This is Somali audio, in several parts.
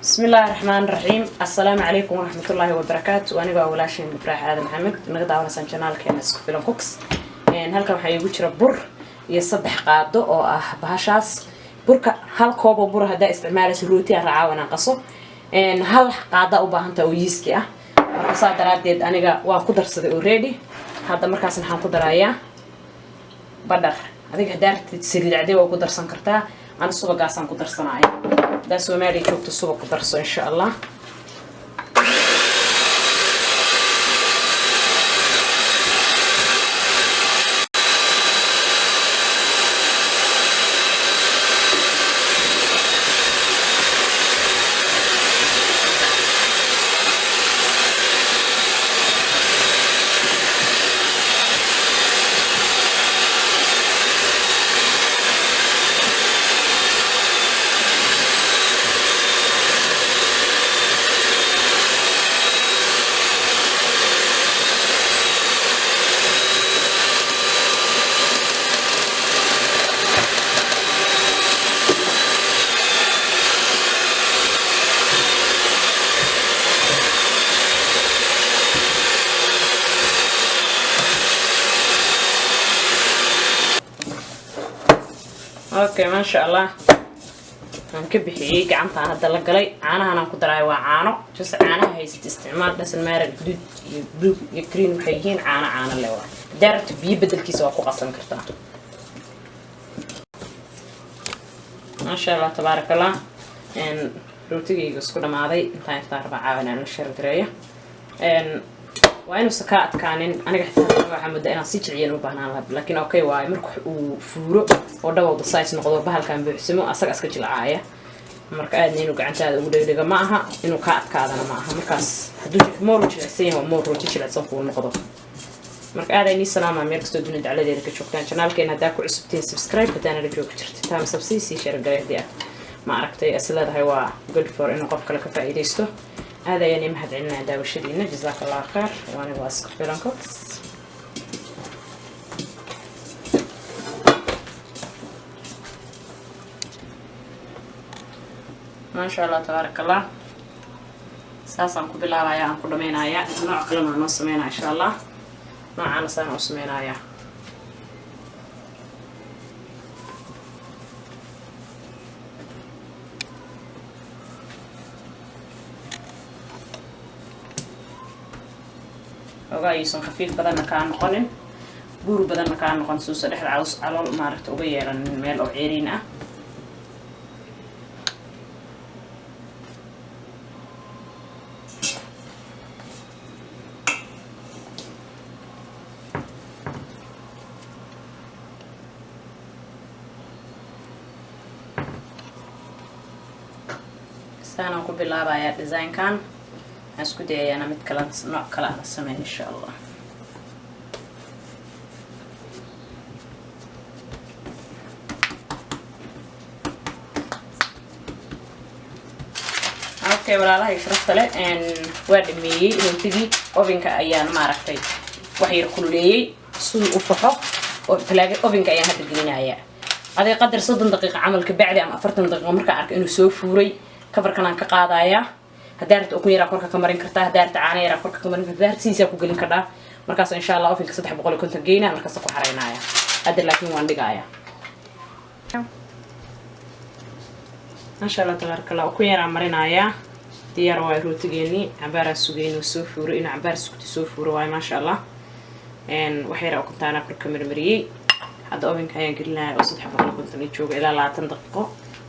Bismi Illaahi Raxmaan Raxiim. Assalaamu calaykum waraxmatullaahi wabarakaatu. Aniga waa walaasheen Ibraax Aadan Maxamed, naga daawanaysaan channelkeena Isku Filan Cooks. Halkan waxaa iigu jira bur iyo 3 qaado oo ah bahashaas burka. Hal koob oo bur haddaa isticmaalaysa rooti aan racaa inaan qaso, hal qaada u baahantaha oo yeasti ah. Marka saa daraadeed aniga waan ku darsaday already. Hadda markaas waxaan ku darayaa butter. Adiga haddaa rabtid saliid cadey waa ku darsan kartaa, ana subagaasaan ku darsanaya. Haddaa Soomaaliya joogto, subag ku darso, insha Allah. Okay, maasha Allah, waan ka bixiyey gacantaan hadda la galay. Caanahan aan ku daraayo waa caano, just caanaha haysta isticmaal, doesn't matter. Guduud iyo blue iyo green waxay yihiin caano, caano le waa. Haddaa rabto biyo bedelkiisa waa ku qasan kartaa. Maasha Allah, tabaaraka Allah. Rootigayga isku dhamaaday. Intaan rabaa caawa inaan la share gareeyo. Waa inuusan kaa adkaanin. Aniga xitaa waxaa muddaa inaan si jiciyan u baahnaan lahaa, laakiin okay waaye. Marka uu fuuro oo double the size noqdo, bahalkan buuxsamo, asaga iska jilcaaya. Marka aadna inuu gacantaada ugu dhegdhega ma aha, inuu kaa adkaadana ma aha. Markaas hadduu more jilicsan yahay, waa more rooti jilicsan kuu noqdo. Marka aad aynii salaamaa meel kastoo dunida dacladeeda ka joogtaan. Channelkeena haddaa ku cusubtiin, subscribe. Haddaa nala joogi jirta, thumbs up, sii share garay haddii aad ma aragtay is leedahay waa good for inuu qof kale ka faa'iidaysto. Aad ayaan ii mahad celinaya daawashadiina. Jazaaka Allah khayr. Waaniga waa Isku Filan Cooks. Maasha Allah, tabaaraka Allah. Saasaan ku bilaabaya, aan ku dhamaynayaa. Nooc kalena waa noo sameynaya, insha Allah. Noocaana saan u sameynayaa. Ogaa ayuusan khafiif badanna kaa noqonin, buur badanna kaa noqon, suusa dhexda caws calool maaragta uga yeelanin meel oo ceeriin ah. Saanaan ku bilaabayaa designkan. Waxaan isku dayayaana mid kale, nooc kale ana sameyn, insha Allah. Okay, walaalahay sharafta leh, waa dhameeyey rootigii. Ovenka ayaan maaragtay wax yar kululeeyey siduu u faxo oo talaaga. Ovenka ayaan hadda gelinayaa aday qadar 30 daqiiqa camal kabacdi ama 40 daqiiqo. Markaan arko inuu soo fuuray, coverkan aan ka qaadayaa. Haddaa rabta ukun yaraa korka ka marin kartaa, haddaa rabta caano yaraa korka ka marin kartaa, haddaa rabta sidiisaa ku gelin kartaa. Markaas insha Allah ovenka 350 geyna, markaas ku xareynaya. Hadda laakiin waan dhigaaya. Maasha Allah, tabaaraka Allah. Ukun yaraa marinayaa. Diyaar waayo rootigeenii. Cabaaraa sugay inuu soo fuuro, inuu cabaar sugto soo fuuro waayo. Maasha Allah, wax yaraa ukuntaanaa korka marmariyey. Hadda ovenka ayaan gelinaya oo 350 ii jooga ilaa 20 daqiiqo.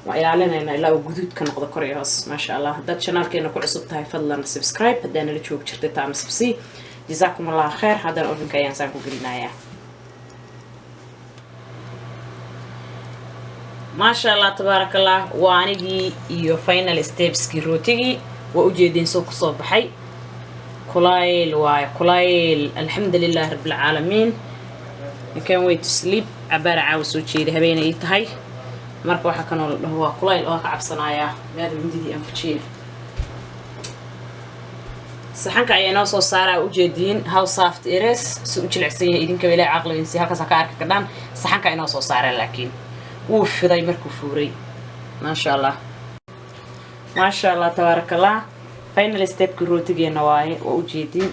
Waa ilaalinaynaa ilaa uu guduud ka noqdo kor iyo hoos. Maasha Allah. Haddaad channelkeena ku cusub tahay, fadlan subscribe. Haddaa nala joogi jirtay, thumbs up sii. Jazaakum Allah khayr. Haddana ovenka ayaan saan ku gelinayaa. Maasha Allah, tabaaraka Allah. Waa anigii iyo final stepskii rootigii. Waa ujeediin soo kusoo baxay. Kulayl waayo, kulayl. Alxamdu lilahi rabbilcaalamiin. I can't wait to sleep. Cabaara caawa soo jeeday, habeenay ii tahay. Marka waxaa kanoo la dhaho waa kulayl oo ka cabsanayaa maada mindidii aan fujiye. Saxanka ayaa inoo soo saaraa. Ujeediin how soft it is, si u jilicsan yahay. Idinka ilaa caqligiinsi halkaas ka arki kardhaan. Saxanka inoo soo saaraa, laakiin wuu fiday markuu fuuray. Maasha Allah. Maasha Allah, tabaaraka Allah. Final stepki rootigeena waaye, waa ujeediin,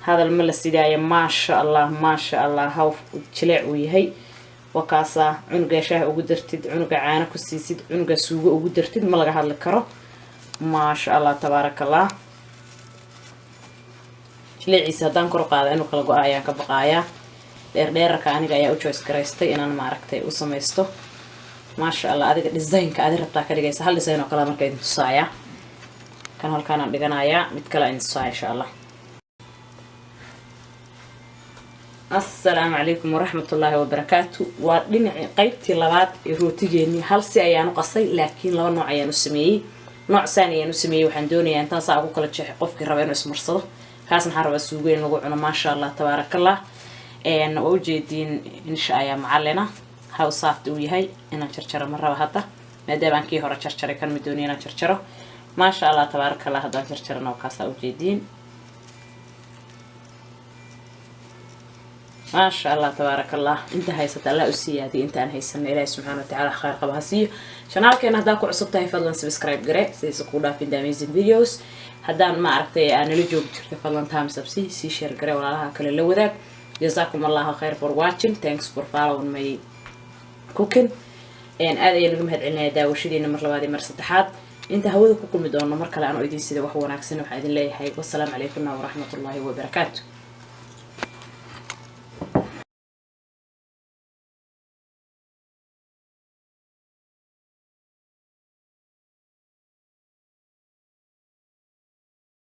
hadal ma la sidaayo. Maasha Allah, maasha Allah, haw jileec uu yahay. Wakaasaa cunugaa shaaha ugu dartid, cunuga caano ku siisid, cunuga suugo ugu dartid, ma laga hadli karo. Maasha Allah, tabaaraka Allah. Jileeciisa haddaan kor qaada inuu kala go-a ayaan ka baqaayaa. Dheerdheerarka aniga ayaa u choice garaystay inaan maaragtay u samaysto. Maasha Allah, adiga designka adi rabtaa ka dhigaysa. Hal design oo kale marka idin tusaaya. Kan halkaanaan dhiganayaa, mid kale idin tusaaya insha Allah. Assalaamu calaykum waraxmatullaahi wabarakaatu. Waa dhinacii qaybtii labaad ee rootigeenii. Hal si ayaan u qasay, laakiin laba nooc ayaan u sameeyey. Nooc saan ayaan u sameeyey. Waxaan doonayaa intaan saa ugu kala jeexay, qofkii raba inuu ismarsado. Kaasna waxaan rabaa suugo in lagu cuno. Maasha Allah, tabaarakallah. Waa ujeediin insha ayaa macalina how soft uu yahay. Inaan jarjaro ma raba hadda, maadaama aan kii hore jarjaray. Kan ma dooniyo inaan jarjaro. Maasha Allah, tabaarakallah. Haddaan jarjarana waa kaasaa, ujeediin. Maasha Allah, tabaaraka Allah. Inta haysata Allah u siyaadiyo, inta aan haysano Ilaahi subxaana watacaala khayr qaba ha siiyo. Channelkeena haddaa ku cusub tahay, fadlan subscribe gare sidaysa kuu dhaafin the amazing videos. Haddaan ma aragtay aa nala joogi jirta, fadlan thumbs up sii, sii share gare, walaalaha kale la wadaag. Jazaakum Allahu khayr for watching. Thanks for following my cooking. Aad ayaan uga mahad celinaya daawashadiina mar labaad iyo mar saddexaad. Inta hawada ku kulmi doono mar kale anoo idin sida wax wanaagsan, waxaa idin leeyahay wasalaamu calaykum waraxmatullaahi wabarakaatu.